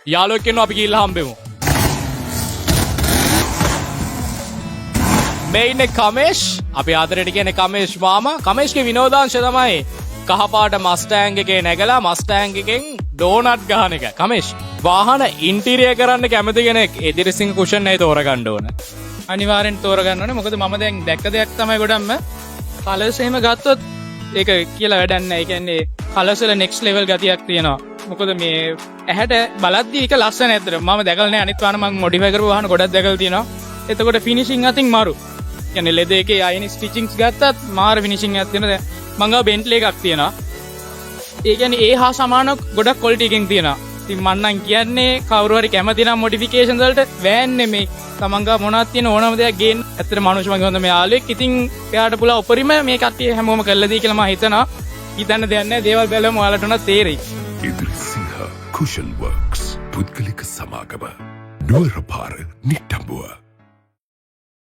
යාළුවෙක් ඉන්නවා, අපි ගිහිල්ලා හම්බෙමු. මේ ඉන්නේ කමේෂ්. අපි ආදරයට කියන්නේ කමේෂ් මාමා. කමේෂ්ගේ විනෝදාංශය තමයි කහපාට මස්ටෑන්ග් එකේ නැගලා මස්ටෑන්ග් එකෙන් ඩෝනට් ගහන එක. කමේෂ්, වාහන ඉන්ටීරියර් කරන්න කැමති කෙනෙක් එදිරිසිංහ කුෂන් ඇයි තෝරගන්න ඕන? අනිවාර්යෙන් තෝරගන්න ඕනේ. මොකද මම දැන් දැක්ක දෙයක් තමයි ගොඩක්ම කලර්ස් එහෙම ගත්තොත් ඒක කියලා වැඩක් නැහැ. ඒ කියන්නේ කලර්ස් වල නෙක්ස්ට් ලෙවල් ගතියක් තියෙනවා. මොකද මේ ඇහැට බලද්දි ඒක ලස්සන ඇත්තට. මම දැකලා නැහැ අනිත් වාහන. මම මොඩිෆයි කරපු වාහන ගොඩක් දැකලා තියෙනවා. එතකොට ෆිනිෂින් අතින් මරු. කියන්නේ ලෙදර් එකේ අයින් ස්ටිචින්ග්ස් ගත්තත් මාර ෆිනිෂින් එකක් තියෙනවා. දැන් මං ගාව බෙන්ට්ලි එකක් තියෙනවා. ඒ කියන්නේ ඒ හා සමාන ගොඩක් ක්වොලිටි එකකින් තියෙනවා. ඉතින් මං නම් කියන්නේ කවුරු හරි කැමති නම් මොඩිෆිකේෂන් වලට, වෑන් නෙමෙයි, තමන් ගාව මොනවද තියෙන ඕනම දෙයක් ගේන්න. ඇත්තට මනුෂ්‍ය මගේ හොඳ මේ යාළුවෙක්. ඉතින් එයාට පුළුවන් උපරිම මේ කට්ටිය හැමෝම කරලා දී කියලා මම හිතනවා. හිතන්න දෙයක් නැහැ. දේවල් බැලුවම ඔයාලට උනත් තේරෙයි. එදිරිසිංහ කුෂන් වර්ක්ස් පුද්ගලික සමාගම, නුවර පාර, නිට්ටඹුව.